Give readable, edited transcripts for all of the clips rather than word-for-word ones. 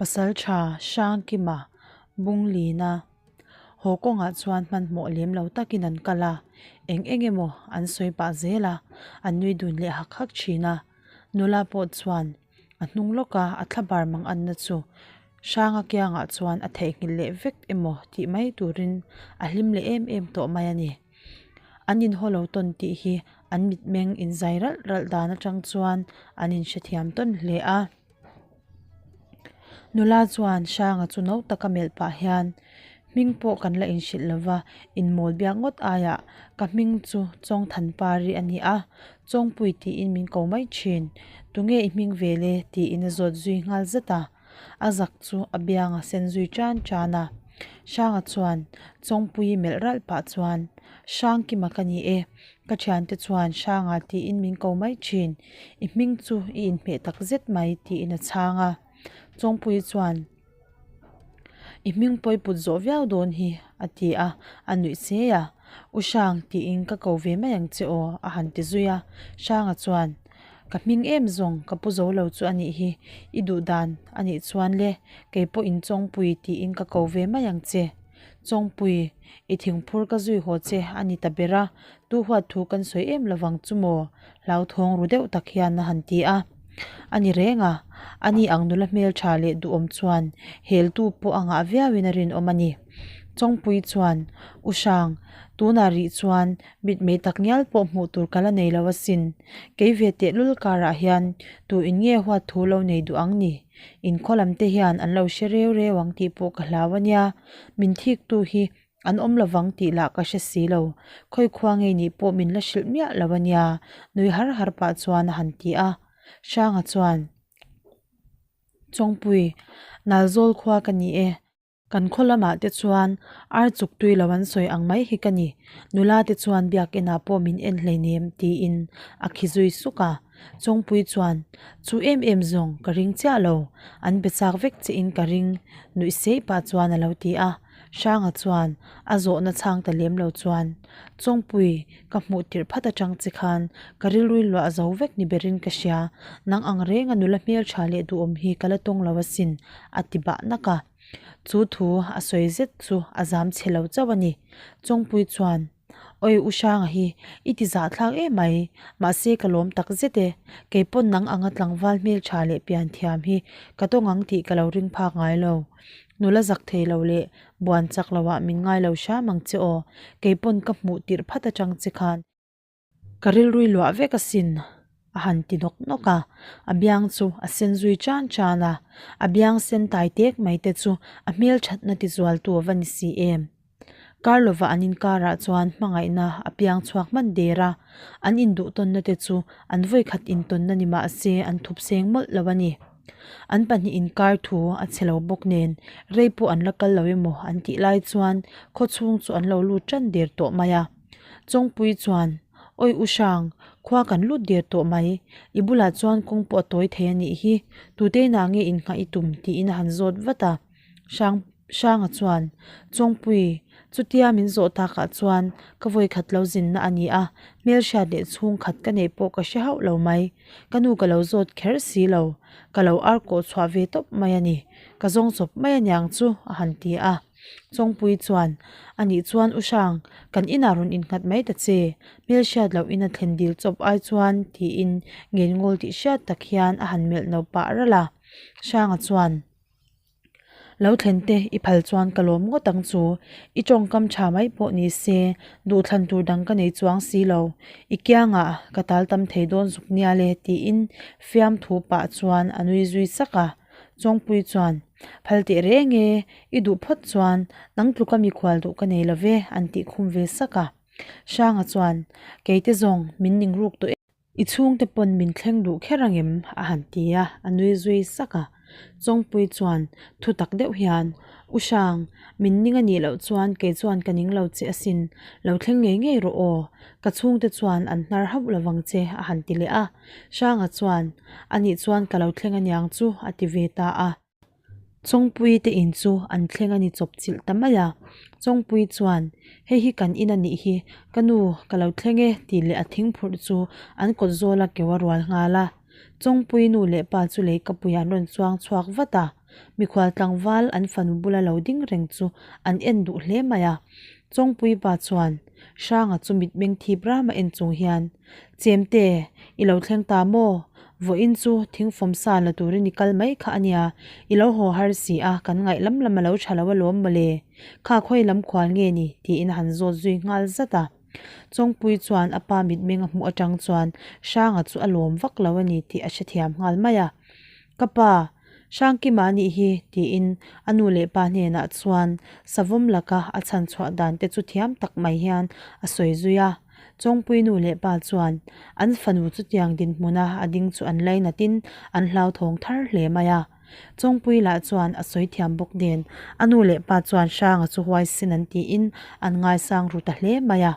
Pasaltha Hrangkima Bunglina haw kawngah chuan hmanhmawh lem lo takin an kal a, eng eng emaw an sawi pah zel a, an nui dun leh hak hak thin a. Nula pawh chuan a hnung lawka a thlabar mang anna chu Hranga kiangah chuan a theihnghilh leh vek emaw tih mai turin a hlim leh em em tawh mai a ni. An inhaw lo tawn tih hi an mitmeng inzai ralh ralh dan atang chuan an inhrethiam tawn hle a. Nula chuan Hranga chu no taka melh pah hian hming pawh kan la inhrilh lova, inmawl biak ngawt aiah ka hming chu Chawngthanpari a ni a, Chawngpui tiin min ko mai thin. Tunge i hming ve le? tiin a zawt zui nghal zat a. A zak chu a biang a sen zui tan tan a. Hranga chuan Chawngpuii melh ralh pah chuan, Hrangkima ka ni e, ka thiante chuan Hranga tiin min ko mai thin, i hming chu i inhmeh tak zet mai tiin a chhang a. Chawngpuii chuan, I hming pawi put zawh viau dawn hi a ti a, a nuih che a. U Hrang tiin ka ko ve mai ang che aw a han ti zui a. Hranga chuan, Ka hming em zawng ka pu zo lo chu a nih hi, i duh dan a nih chuan le, kei pawh in Chawngpui tiin ka ko ve mai ang che. Chawngpui, i thingphur ka zui haw che a ni ta ber a, tu huat thu kan sawi em lovang chu maw? Hlauthawng ru deuh tak hian a han ti a. A ni reng a, ani ang nula hmeltha leh duhawm chuan heltu pawh a ngah viauin a rinawm a ni. Chawngpui chuan, U Hrang, tunah rih chuan mitmei tak ngial pawh hmuh tur ka la nei lo asin. Kei ve tehlul karah hian tu in nge huat thu lo nei duh ang ni? Inkhaw lam te hian an lo hre reu reu ang tih pawh ka hlau a nia. Min thiktu hi An awm lovang tih lah ka hre si lo, khawi khua ngei nih pawh min la hrilh miah lo a nia, nui har har pah chuan a han ti a. Hranga chuan, Chawngpui, Nalzawl khua ka ni e. Kan khaw lamah te chuan ar chuk tui lo an sawi ang mai hi ka ni, nula te chuan biakinah pawh min en hleinem tiin a khi zui suk a. Chawngpui chuan, Chu em em zawng ka ring chiah lo, an be chak vek che in ka ring nuih sei pah chuan a lo ti a. Hranga chuan a zawhna chhang ta lem lo chuan, Chawngpui, ka hmuh tirh phat atang che khan ka rilrui luah zo vek ni berin ka hria, nang ang renga nula hmeltha leh duhawm hi ka la tawng lo asin, a ti bah nak a. Chu thu a sawi zet chu a zam chhe lo chauh a ni. Chawngpui chuan, Awi U Hranga hi i ti zahthlak em mai, mahse ka lawm tak zet e, keipawn nang anga tlangval hmeltha leh pianthiam hi ka tawng ang tih ka lo ring phak ngai lo. Nula zak thei lo leh buan chak lo ah min ngai lo hram ang che aw, keipawn ka hmuh tirh phat atang che khan ka rilrui luah vek asin a han ti nawk nawk a, a biang chu a sen zui tan tan a, a biang sen tai tek mai te chu a hmelthatna ti zualtu a va ni si em. Karlova an inkarah chuan hmangaihna a piang chhuak hman der a, an induhtawnna te chu an vawikhat intawnna ni mah se an thup seng mawlh lo a ni. An pahnih inkar thu a chhe lo bawk nen rei pawh an la kal lo emaw an tih lai chuan khawchhung chu an lo lut tan der tawh mai a. Chawngpui chuan, Awi U Hrang, khua kan lut der tawh mai, i bulah chuan kawng pawh a tawi thei a nih hi, tute inah nge innghah i tum? tiin a han zawt vat a. Hrang Hranga chuan, Chawngpui, chutia min zawh takah chuan ka vawikhat lo zinna a ni a, hmelhriat leh chhungkhat ka neih pawh ka hre hauh lo mai. Ka nu ka lo zawt kher si lo, ka lo ar kawh chhuah ve tawp mai a ni. Ka zawng chawp mai a niang chu, a han ti a. Chawngpui chuan, A nih chuan U Hrang, kan inah rawn innghat mai ta che, hmelhriat loh ina thlen dil chawp ai chuan, tiin ngengawl tih hriat tak hian a han melh no pah ralh a. Hranga chuan. Lo thlen te i phal chuan ka lawm ngawt ang chu, i tawngkam tha mai pawh ni se duhthlan tur dang ka nei chuang si lo, i kiangah ka tal tam thei dawn zuk nia le tiin fiamthu pah chuan a nui zui sak a, Chawngpui chuan phal teh reng e, i duh phawt chuan nang tluka mikhual duh ka nei lo ve an tih khum ve sak a, Hranga chuan keite zawng min ning ruk tawh em. I chhungte pawn min thleng duh kher ang em? a han ti a, a nui zui sak a. Chawngpui chuan thu tak deuh hian, U Hrang, min ning a nih loh chuan kei chuan ka ning lo che asin, lo thleng ngei ngei rawh aw, ka chhungte chuan an hnar hauh lo vang che, a han ti leh a. Hranga chuan, A nih chuan ka lo thleng aniang chu, a ti ve ta a. Chawngpui te in chu an thleng a ni chawp chilh ta mai a, Chawngpui chuan, Hei hi kan in a nih hi, ka nu ka lo thleng e tih leh a thing phurh chu an kawt zawl a keu a rual nghal a. Chawngpui nu leh pa chu leikapui an rawn chuang chhuak vat a, mikhual tlangval an fanu bula lo ding reng chu an en duh hle mai a. Chawngpui pa chuan Hranga chu mitmeng thip rama en chung hian, Chemte, i lo thleng ta maw? Vawiin chu thingfawm sa la turin i kal mai kha a nia, i lo haw har si a, kan ngaih lam lam a lo tha lo alawm mawle. Kha khawi lam khual nge ni? tiin a han zawt zui nghal zat a. Chawngpui chuan a pa mitmeng a hmuh atang chuan Hranga chu a lawm vak lo a ni tih a hrethiam nghal mai a. Ka pa, Hrangkima anih hi tiin a nu leh pa hnenah chuan savawm laka a chhan chhuah dan te chu thiam tak mai hian a sawi zui a. Chawngpui nu leh pa chuan an fanu chutiang dinhmuna a ding chu an lainatin an hlauthawng thar hle mai a. Chawngpui lah chuan a sawi thiam bawk nen a nu leh pa chuan Hranga chu huaisin an tiin an ngaisang ru ta hle mai a.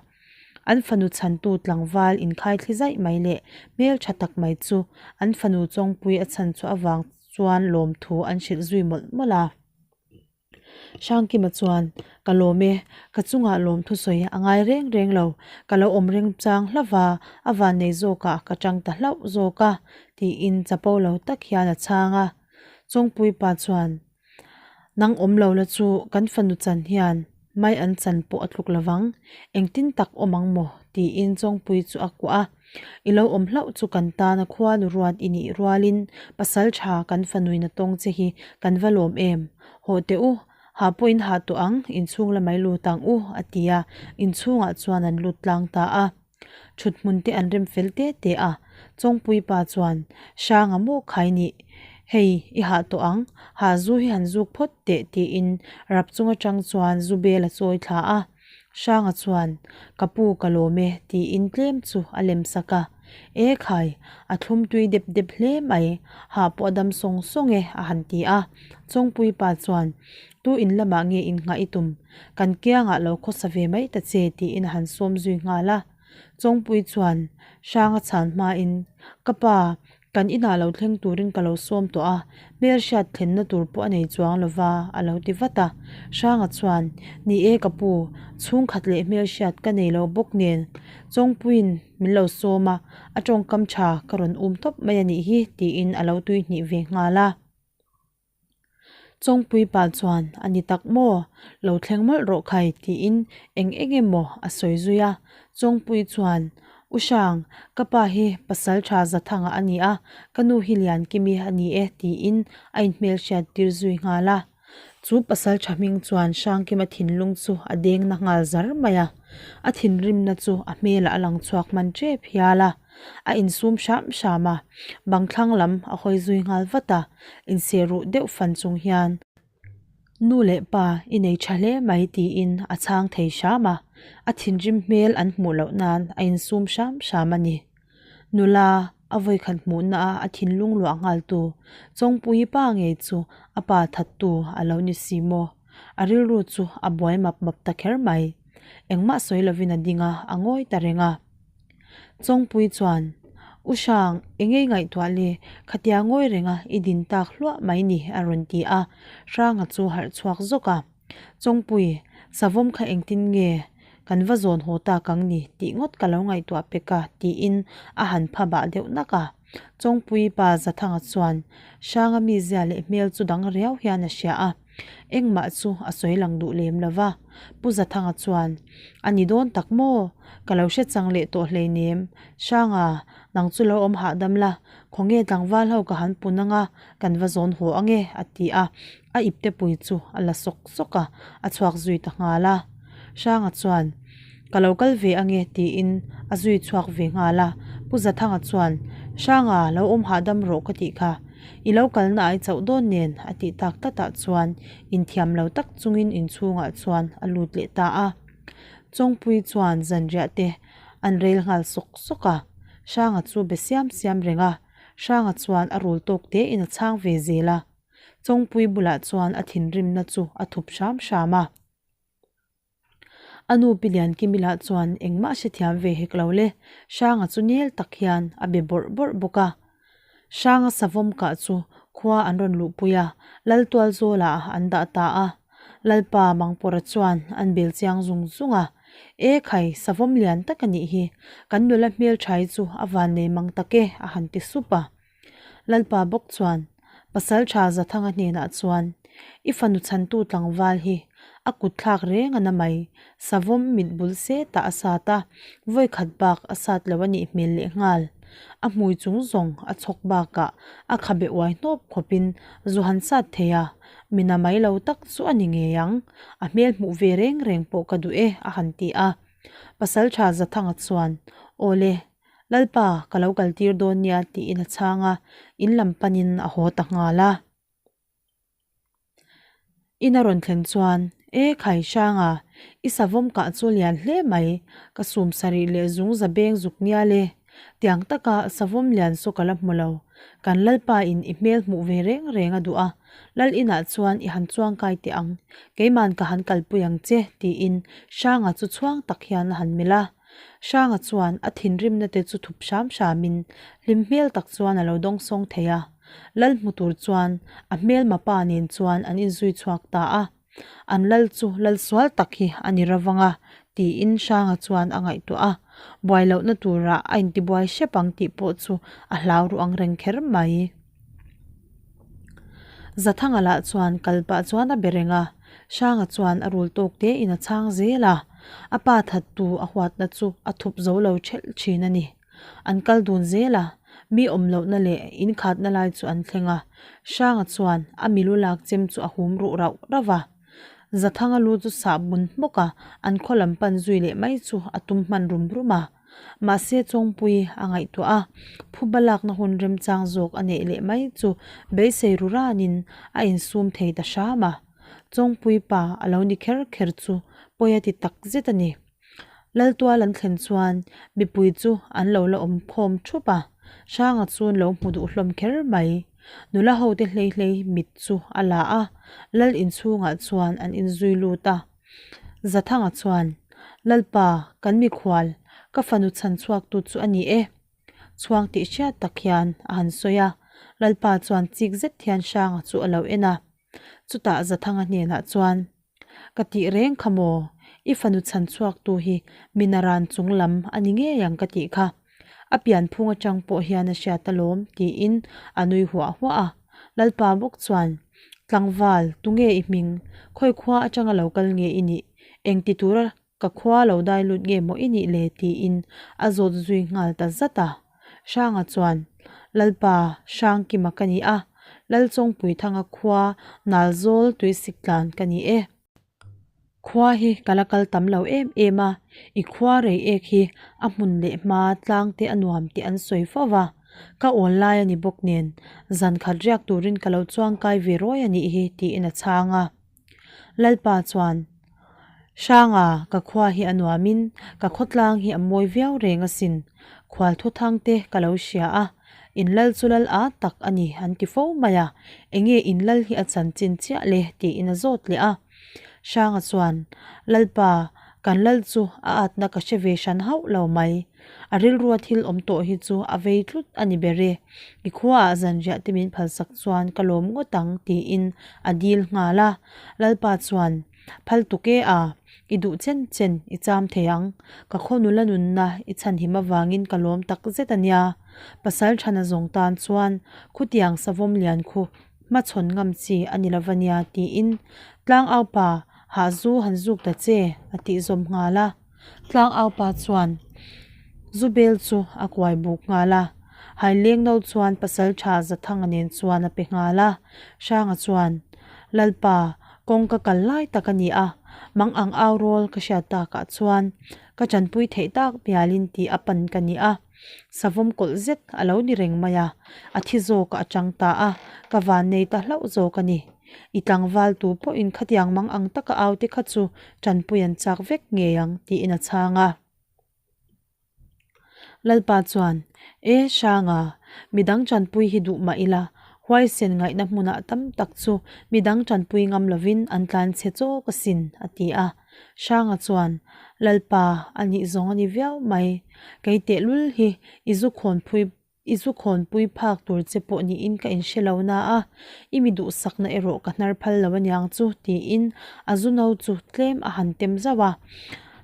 An fanu chhantu tlangval inkhaithli zaih mai leh hmel tha tak mai chu an fanu Chawngpui a chhan chu avang chuan lawmthu an hrilh zui mawlh mawlh a. Hrangkima chuan, Ka lawm e, ka chungah lawmthu sawi a ngai reng reng lo, ka lo awm reng chang hlauh va, a vannei zawkah ka chang ta hlauh zawk a, tiin chapo lo tak hian a chhang a. Chawngpui pa chuan, Nang awm lo la chu kan fanu chan hian mai an chan pawh a tluk lovang, engtin tak awm ang maw? tiin Chawngpui chu a kuah a. I lo awm hlauh chu kan tana khua nu ruat i nih rualin pasal tha kan fanuin a tawng che hi kan va lawm em? Hawh teh u, hah pawhin hah tawh ang, inchhung lamai lut ang u, a ti a, inchhungah chuan an lut tlang ta a. Thut hmun te an rem fel te te a, Chawngpui pa chuan, Hranga maw khai nih, hei i hah tawh ang, hah zu hi han zuk phawt teh tiin rap chung atang chuan zu bel a chawi thla a. Hranga chuan, Ka pu ka lawm e, tiin tlem chu a lem sak a. E khai, a thlum tui dep dep hle mai, hah pawh a dam sawng sawng e, a han ti a. Chawngpui pa chuan, Tu in lamah nge innghah i tum? Kan kiangah lo khawsa ve mai ta che, tiin a han sawm zui nghal a. Chawngpui chuan, Hranga chhan hmain, Ka pa, Kan inah lo thleng turin ka lo sawm tawh a, hmelhriat thlenna tur pawh a nei chuang lo va, a lo ti vat a. Hranga chuan, Ni e ka pu, chhungkhat leh hmelhriat ka nei lo bawk nen Chawngpuiin min lo sawm a, a tawngkam tha ka rawn um tawp mai a nih hi, tiin a lo tuihnih ve nghal a. Chawngpui pa chuan, A ni tak maw? Lo thleng mawlh rawh khai, tiin eng eng emaw a sawi zui a. Chawngpui chuan, U Hrang, ka pa hi pasal tha Zathanga a ni a, ka nu hi Liankimi a ni e, tiin a inhmelhriat tir zui nghal a. Chu pasal tha hming chuan Hrangkima thinlung chu a deng na nghal zar mai a. A thinrimna chu a hmelah a lang chhuak hman tep hial a. A insum hram hram a, bang thlang lam a hawi zui nghal vat a, inseh ruh deuh fan chung hian, Nu leh pa i nei tha hle mai tiin a chhang thei hram a, a thinrim hmel an hmuh loh nan a insum hram hram a ni. Nula a vawikhat hmuhna a a thinlung luah nghal tu Chawngpuii pa ngei chu a pa thattu a lo ni si maw? A rilru chu a buai map map ta kher mai. Engmah sawi lovin a ding a, a ngawi ta reng a. Chawngpui chuan, U Hrang, eng ei ngaihtuah le, khatia ngawi renga i din tak hluah mai ni, a rawn ti a. Hranga chu harh chhuak zawk a. Chawngpui, savawm kha engtin nge kan va zawn haw tak ang ni tih ngawt ka lo ngaihtuah pek a, tiin a han pha bah deuh nak a. Chawngpui pa Zathanga chuan Hranga mizia leh hmel chu dang riau hian a hria a. Engmah chu a sawi lang duh lem lo va. Pu Zathanga chuan, A ni dawn tak maw? Ka lo hre chang leh tawh hleinem. Hranga, nang chu lo awm hahdam la, khawnge tlangval ho ka han pun anga kan va zawn haw ange, a ti a. A ipte pui chu a la sawk sawk a, a chhuak zui ta nghal a. Hranga chuan, Ka lo kal ve ange, tiin a zui chhuak ve nghal a. Pu Zathanga chuan, Hranga, lo awm hahdam rawh ka tih kha. I lo kalna ai chauh dawn nen, a tih tak tlatah chuan inthiam lo tak chungin inchhungah chuan a lut leh ta a. Chawngpui chuan zanriah te an rel nghal sawk sawk a, Hranga chu be siam siam reng a, Hranga chuan a rul tawk tein a chhang ve zel a. Chawngpui bulah chuan a thinrimna chu a thup hram hram a. A nu Pi Liankimila chuan engmah hrethiam ve hek lo le, Hranga chu nel tak hian a be bawrh bawrh bawk a. Hranga savawm kah chu khua an rawn luhpui a, Laltual zawlah an dah ta a. Lalpa Mangpawrha chuan an bel chiang zung zung a, E khai, savawm lian tak a nih hi, kan nula hmelṭhai chu a vannei mang tak e, a han ti sup a. Lalpa bawk chuan Pasalṭha Zathanga hnenah chuan, I fanu chhantu tlangval hi a kut thlak reng a na mai, savawm mit bul setah a sat a, vawikhat bak a sat lo a nih hmel leh nghal. A hmui chung zawng a chhawk bakah a khabe uai hnawp khawpin zu han sat thei a, mi na mai lo tak chu a ni ngei ang, a hmel hmuh ve reng reng pawh ka duh e a han ti a. Pasalṭha Zathanga chuan, Awle, Lalpa, ka lo kaltir dawn nia tiin a chhang a, in lam panin a haw ta nghal a. In a rawn thlen chuan, E khai Hranga, i savawm kah chu lian hle mai, ka sum sarih leh zung za beng zuk ngial e. Tiang taka savawm lian saw ka la hmu lo. Kan Lalpa in i hmel hmuh ve reng reng a duh a, Lal inah chuan i han chuangkai teh ang, keiman ka han kalpui ang che, tiin Hranga chu chhuang tak hian a han melh a. Hranga chuan a thinrimna te chu thup hram hramin hlim hmel tak chuan a lo dawngsawng thei a. Lal hmu tur chuan a hmelma pa nen chuan an inzui chhuak ta a. An lal chu lal sual tak hi a ni ravang a tiin Hranga chuan a ngaihtuah a. Buai lohna turah a intibuai hrep ang tih pawh chu a hlau ruh ang reng kher mai. Zathanga lah chuan kal pah chuan a be reng a, Hranga chuan a rul tawk te in a chhang zel a, a pa thattu a huatna chu a thup zo lo thelh thin a ni. An kal dun zel a, mi awm lohna leh in khatna lai chu an thleng a, Hranga chuan a milu lak chem chu a hum ruh rauh rauh a. Zathanga lu chu sah bun hmawk a, an khaw lam pan zui leh mai chu a tum hman rum rum a. Mahse Chawngpui a ngaihtuah a, phuba lakna hun remchang zawk a neih leh mai chu beisei ru ranin a insum thei ta hram a. Chawngpui pa a lo ni kher kher chu pawi a ti tak zet a ni. Laltual an thlen chuan mipui chu an lo la awm khawm thup a, Hranga chu an lo hmu duh hlawm kher mai. Nula hote hlei hlei mit chu a la a, Lal inchhungah chuan an inzui lut a. Zathanga chuan, Lalpa, kan mikhual, ka fanu chhan chhuaktu chu a ni e. Chhuang tih hriat tak hian a han sawi a, Lalpa chuan chik zet hian Hranga chu a lo en a. Chutah Zathanga hnenah chuan, Ka tih reng kha maw, i fanu chhan chhuaktu hi minaran chung lam a ni ngei ang ka tih kha. A pianphung atang pawh hian a hriat alawm, tiin a nui huah huah a. Lalpa bawk chuan, Tlangval, tunge i hming? Khawi khua atanga lo kal nge i nih? Engti tura ka khua lo dai lut nge maw i nih le? tiin a zawt zui nghal ta zat a. Hranga chuan, Lalpa, Hrangkima ka ni a, Lalchawngpuithanga khua Nalzawl tuisiklan ka ni e. Khua hi ka la kal tam lo em em a, i khua rei ek hi a hmun leh hma tlang te a nuam tih an sawi fo va, ka awn lai a ni bawk nen zan khat riak turin ka lo chuang kai ve rawi a nih hi tiin a chhang a. Lalpa chuan, Hranga, ka khua hi a nuamin ka khawtlang hi a mawi viau reng asin, khual thuthang te ka lo hria a, In lal chu lal a tak a ni an ti fo mai a, enge in lal hi a chanchin chiah le tiin a zawt leh a. Hranga chuan, Lalpa, kan lal chu a atna ka hre ve hran hauh lo mai. A rilrua thil awm tawh hi chu a vei tlut a ni ber e. I khuaah zanriah te min phalsak chuan ka lawm ngawt ang tiin a dil nghal a. Lalpa chuan, Phal tuk e a, i duh chen chen i cham thei ang. Ka khaw nula nunna i chhanhim avangin ka lawm tak zet a nia. Pasal thana zawng tan chuan khutiang savawm lian khu hmachhawn ngam chi a ni lova nia tiin Tlangaupa hah zu han zuk ta che a tih zawm nghal a. Tlangaupa chuan zu bel chu a kuai buk nghal a. Hailengno chuan pasal tha Zathanga nen chuan a pe nghal a. Hranga chuan, Lalpa, Kawng ka kal lai tak a ni a, mang ang au rawl ka hriat takah chuan ka tanpui theih tak mialin tih a pan ka ni a, savawm kawlh zet a lo ni reng mai a, a thi zawk a chang ta a, ka van nei ta hlauh zawk a ni. I tlangval tu pawhin khatiang mang ang taka au te kha chu tanpui an chak vek ngei ang tiin a chhang a. Lalpa chuan, E Hranga, midang tanpui hi duh mah ila, huaisen ngaihna hmunah tam tak chu midang tanpui ngam lovin an tlan chhe chawk asin, a ti a. Hranga chuan, Lalpa, a nih zawng a ni viau mai. Kei tehlul hi i zu khawnphui I zu khawnpui phak tur che pawh niin ka inhre lo na a, i mi duhsakna erawh ka hnar phal lo aniang chu, tiin a zu no chu tlem a han tem zauh a.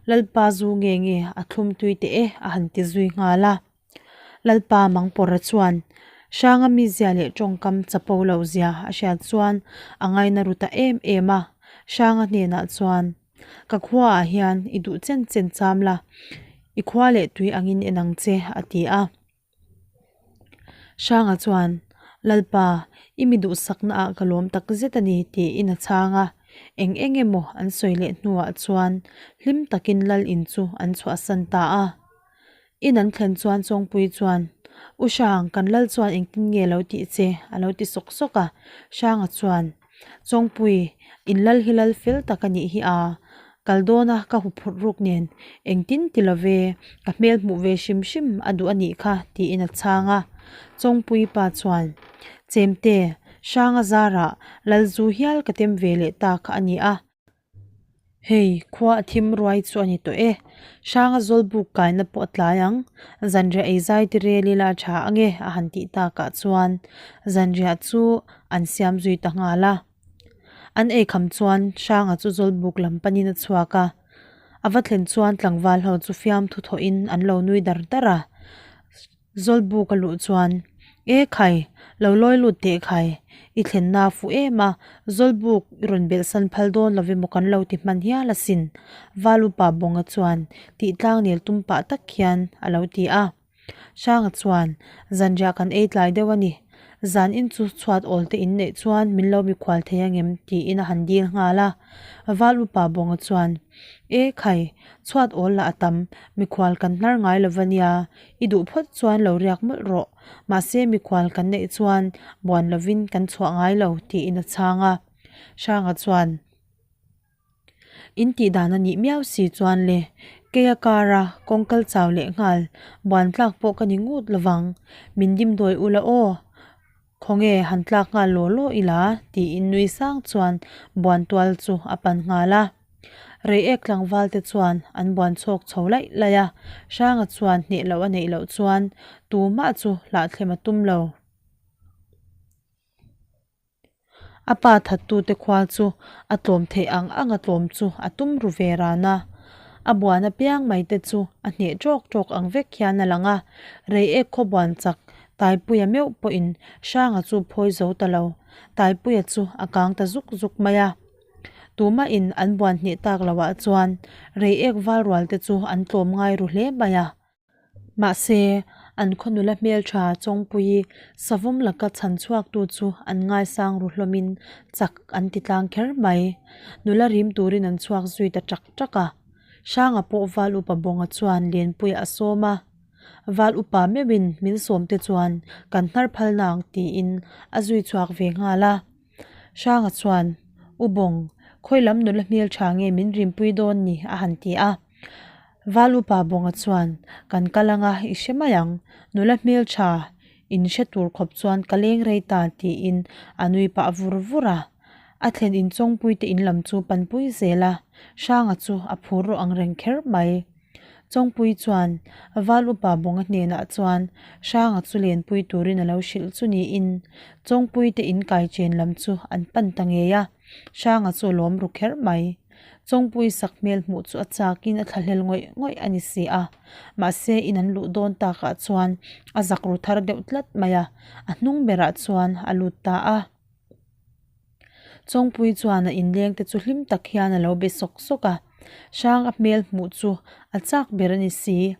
Lalpa zu nge nge a thlum tui teh e, a han ti zui nghal a. Lalpa Mangpawrha chuan, Hranga mizia leh tawngkam chapo loh zia a hriat chuan a ngaina ru ta em em a. Hranga hnenah chuan, Ka khuaah hian i duh chen chen cham la, i khua leh tui angin en ang che, a ti a. Hranga chuan, Lalpa, i mi duhsakna ah ka lawm tak zet a ni, tiin a chhang a. Eng eng emaw an sawi leh hnuah chuan hlim takin Lal in chu an chhuahsan ta a. In an thlen chuan Chawngpui chuan, U Hrang, kan Lal chuan engtin nge lo tih che? a lo ti sawk sawk a. Hranga chuan, Chawngpui, in Lal hi Lal fel tak a nih hi a, kal dawna ka huphurh ruk nen engtin ti lo ve, ka hmel hmuh ve hrim hrim a duh a nih kha, tiin a chhang a. Chawngpui pa chuan, Chemte, Hranga zarah Lal zu hial ka tem ve leh ta kha a ni a. Hei, khua a thim ruai chu a ni tawh e. Hranga zawlbuk kaina pawh a tlai ang. Zanriah ei zai ti rel ila a tha ange a han tih takah chuan zanriah chu an siam zui ta nghal a. An eikham chuan Hranga chu zawlbuk lam panin a chhuak a. A va thlen chuan tlangval ho chu fiamthu thawhin an lo nui dar dar a. Zawlbuk a luh chuan, E khai, lo lawi lut teh khai, i thlenna a fuh em a, Zawlbuk i rawn belhsan phal dawn lo emaw kan lo ti hman hial asin, Val upa Bawnga chuan tih tlangnel tum pah tak hian a lo ti a. Hranga chuan, Zanriah kan ei tlai deuh a ni, zan in chu chhuat awl te in neih chuan min lo mikhual thei angem tiin a han dil nghal a. Val upa Bawnga chuan, E khai, chhuat awl lah a tam, mikhual kan hnar ngai lo va nia, I duh phawt chuan lo riak mawlh rawh, mahse mikhual kan neih chuan buan lovin kan chhuah ngai lo tiin a chhang a. Hranga chuan, In tih dan a nih miau si chuan le, keia kara kawng kal chau leh nghal buan tlak pawh ka ni ngut lovang, min dimdawi ula aw, khawnge han tlak nghal law law ila tiin nui sang chuan buan tual chu a pan nghal a. Reiek tlangval te chuan an buan chhawk chho laih laih a, Hranga chuan hneh loh a neih loh chuan tumah chu hlahthlem a tum lo. A pa thattute khua chu a tlawm theih ang ang a tlawm chu a tum ru ve ran a. A buan apiang mai te chu a hneh tawk tawk ang vek hian a lang a, Reiek khaw buan chak Taipuia meuh pawhin Hranga chu phawi zo ta lo. Taipuia chu a kang ta zuk zuk mai a. Tumahin an buan hneh tak loah chuan Reiek val rual te chu an tlawm ngai ru hle mai a. Mahse, an khaw nula hmeltha Chawngpuii savawm laka chhan chhuaktu chu an ngaisang ru hlawmin chak an ti tlang kher mai. Nula rim turin an chhuak zui ta ṭak ṭak a. Hranga pawh Val Upa Bawnga chuan Lenpuiah a sawm a. Val Upa meuhin min sawmte chuan kan hnar phal nang tiin a zui chhuak ve nghal a. Hranga chuan, U Bawng, khawi lam nula hmeltha nge min rimpui dawn ni? a han ti a. Val upa Bawnga chuan, Kan kal anga i hre mai ang, nula hmeltha in hre tur khawp chuan ka leng rei ta tiin a nui pah vur vur a. A thlen inchawngpui te in lam chu panpui zel a, Hranga chu a phur rawh ang reng kher mai. Chawngpui chuan Val upa Bawnga hnenah chuan Hranga chu lenpui turin a lo hrilh chu niin Chawngpui te in kai chen lam chu an pan ta ngei a, Hranga chu a lawm ru kher mai. Chawngpui sak hmel hmuh chu a chakin a thlahlel ngawih ngawih a ni si a, mahse in an luh dawn takah chuan a zak ru thar deuh tlat mai a, a hnung berah chuan a lut ta a. Chawngpui chuan a inleng te chu hlim tak hian a lo be sawk sawk a, Hrang a hmel hmuh chu a chak ber a ni si,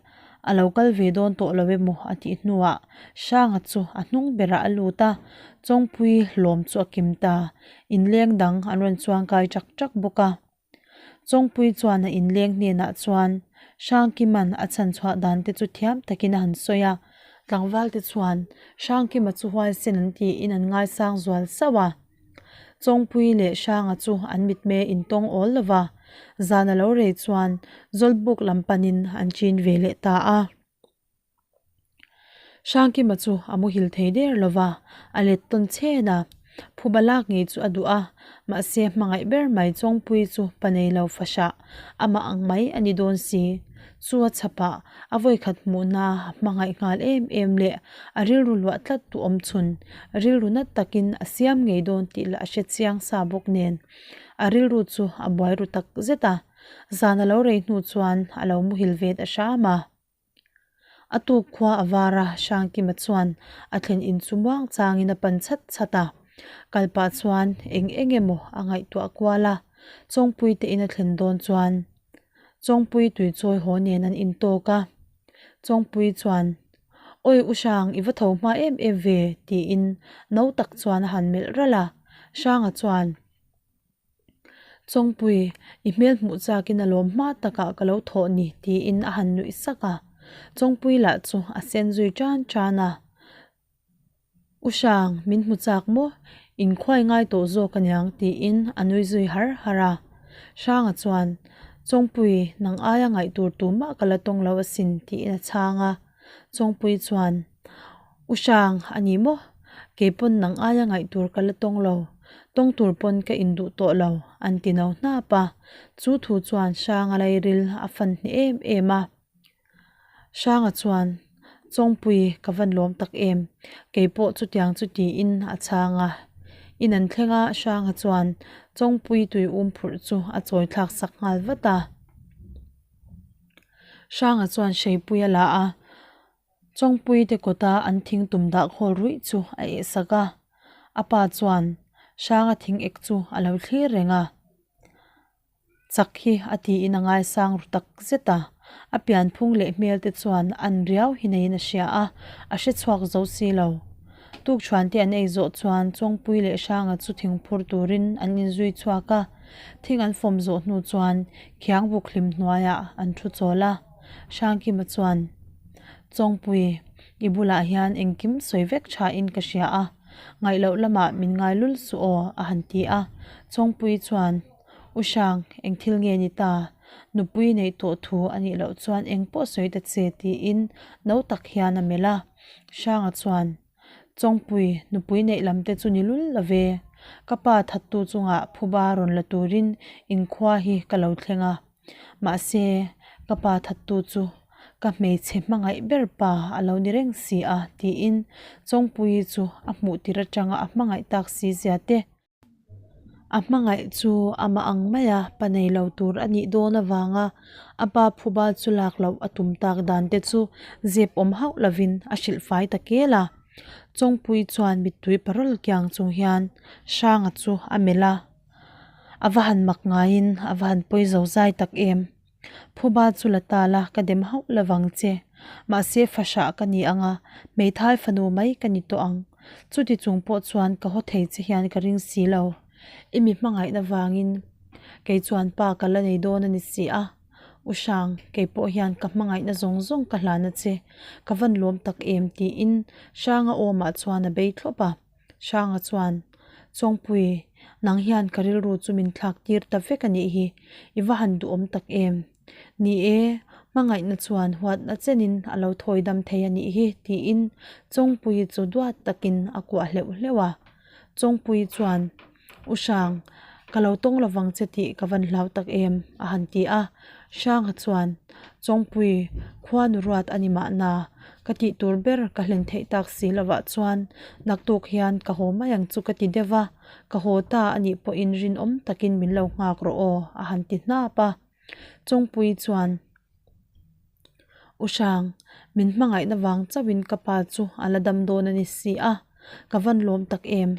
a lo kal ve dawn tawh lo emaw a tih hnuah Hranga chu a hnung berah a lut a, Chawngpui hlawm chu a kim ta, inleng dang an rawn chuangkai ṭak ṭak bawk a. Chawngpui chuan a inleng hnenah chuan Hrangkima'n a chhan chhuah dan te chu thiam takin a han sawi a, tlangval te chuan Hrangkima chu huaisen an tiin an ngaisang zual sauh a. Chawngpui leh Hranga chu an mitmei intawng awl lo va, zan a lo rei chuan Zawlbuk lam panin an chin ve leh ta a. Hrangkima chu a muhil thei der lo va, a let tawn chhen a, phuba lak ngei chu a duh a, mahse hmangaih ber mai Chawngpui chu pa nei lo fahhrah amah ang mai a ni dawn si. Chu a chhapah a vawikhat hmuhna a hmangaih nghal em em leh a rilru luah tlat tu awm chhun rilru nat takin a siam ngei dawn tih lah a hre chiang sa bawk nen a rilru chu a buai ru tak zet a, zan a lo rei hnu chuan a lo muhil ve ta hram a. A tuk khua a var a, Hrangkima chuan a thlen in chu muang changin a pan chhat chhat a. Kal pah chuan eng eng emaw a ngaihtuah kual a, Chawngpui te in a thlen dawn chuan Chawngpui tui chawi haw nen an intawk a. Chawngpui chuan, Awi U Hrang, i va tho hma em em ve, tiin no tak chuan a han melh ralh a. Hranga chuan, Chawngpui, i hmel hmuh chakin a lawm hma takah ka lo thawh ni, tiin a han nuih sak a. Chawngpui lah chu a sen zui tan tan a. U Hrang, min hmu chak maw? Inkhuai ngai tawh zawk aniang, tiin a nui zui har har a. Hranga chuan, Chawngpui, nang aia ngaih tur tumah ka la tawng lo asin, tiin a chhang a. Chawngpui chuan, U Hrang, a ni maw? Kei pawn nang aia ngaih tur ka la tawng lo. Tawng tur pawn ka induh tawh lo, an ti no hnap a. Chu thu chuan Hranga lairil a fan hneh em em a. Hranga chuan, Chawngpui ka van lawm tak em, kei pawh chutiang chu tiin a chhang a. In an thleng a, Hranga chuan Chawngpui tui um phurh chu a chawi thlak sak nghal vat a. Hranga chuan Hreipui a la a, Chawngpui te kawta an thing tum dah khawl ruih chu a eh sak a. A pa chuan Hranga thing ek chu a lo thlir reng a. Chak hi a tiin a ngaisang ru tak zet a, a pianphung leh hmel te chuan an riau hi neiin a hria a, a hre chhuak zo si lo. Tukṭhuan te an ei zawh chuan Chawngpui leh Hranga chu thingphur turin an inzui chhuak a, thing an fawm zawh hnu chuan Khiangbuk hlim hnuaiah an thu chawl a, Hrangkima chuan, Chawngpui, i bulah hian engkim sawi vek thain ka hria a, ngaih loh lamah min ngai lul suh aw, a han ti a, Chawngpui chuan, U Hrang, eng thil nge ni ta? Nupui neih tawh thu a nih loh chuan eng pawh sawi ta che tiin no tak hian a melh a. Hranga chuan, Chawngpui, nupui neih lam te chu ni lul lo ve. Ka pa thattu chungah phuba rawn la turin inkhua hi ka lo thleng a. Mahse, ka pa thattu chu ka hmeichhe hmangaih ber pa a lo ni reng si a tiin Chawngpuii chu a hmuh tir atanga a hmangaih tak si zia te, A hmangaih chu amah ang maia pa nei lo tur a nih dawn avanga a pa phuba chu lak loh a tum tak dan te chu zep awm hauh lovin a hrilh fai ta kel a. Chawngpui chuan mittui parawl kiang chung hian Hranga chu a melh a, A va han mak ngaiin a va han pawi zo zai tak em. Phuba chu la ta la, ka dem hauh lovang che. Mahse fahrah ka ni ang a, hmeithai fanu mai ka ni tawh ang. Chuti chung pawh chuan ka haw thei che hian ka ring si lo. I mi hmangaihna vangin kei chuan pa ka la nei dawn a ni si a. U Hrang, kei pawh hian ka hmangaihna zawng zawng ka hlan a che. Ka van lawm tak em tiin Hranga awmah chuan a bei thlawp a. Hranga chuan, Chawngpui, nang hian ka rilru chu min thlak tir ta vek a nih hi, i va han duhawm tak em? Ni e, hmangaihna chuan huatna chenin a lo thawi dam thei a nih hi, tiin Chawngpuii chu duat takin a kuah hleuh hleuh a. Chawngpuii chuan, U Hrang, ka lo tawng lovang che tih ka van hlau tak em? a han ti a. Hranga chuan, Chawngpui, khuanu ruat a ni mahna, ka tih tur ber ka hlen theih tak si lovah chuan naktuk hian ka haw mai ang chu ka ti deuh a, ka haw ta a nih pawhin rinawm takin min lo nghak rawh aw, a han ti hnap a. Chawngpui chuan, U Hrang, min hmangaihna vang chauhin ka pa chu a la dam dawn a ni si a, ka van lawm tak em?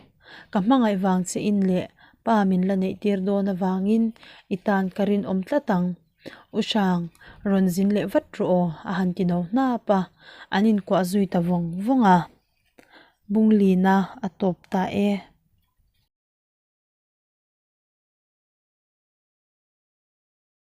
Ka hmangaih vang che in leh pa min la neih tir dawn avangin i tan ka rinawm tlat ang. U Hrang, rawn zin leh vat rawh aw, a han ti no hnap a, an inkuah zui ta vawng vawng a. Bunglina a tawp ta e.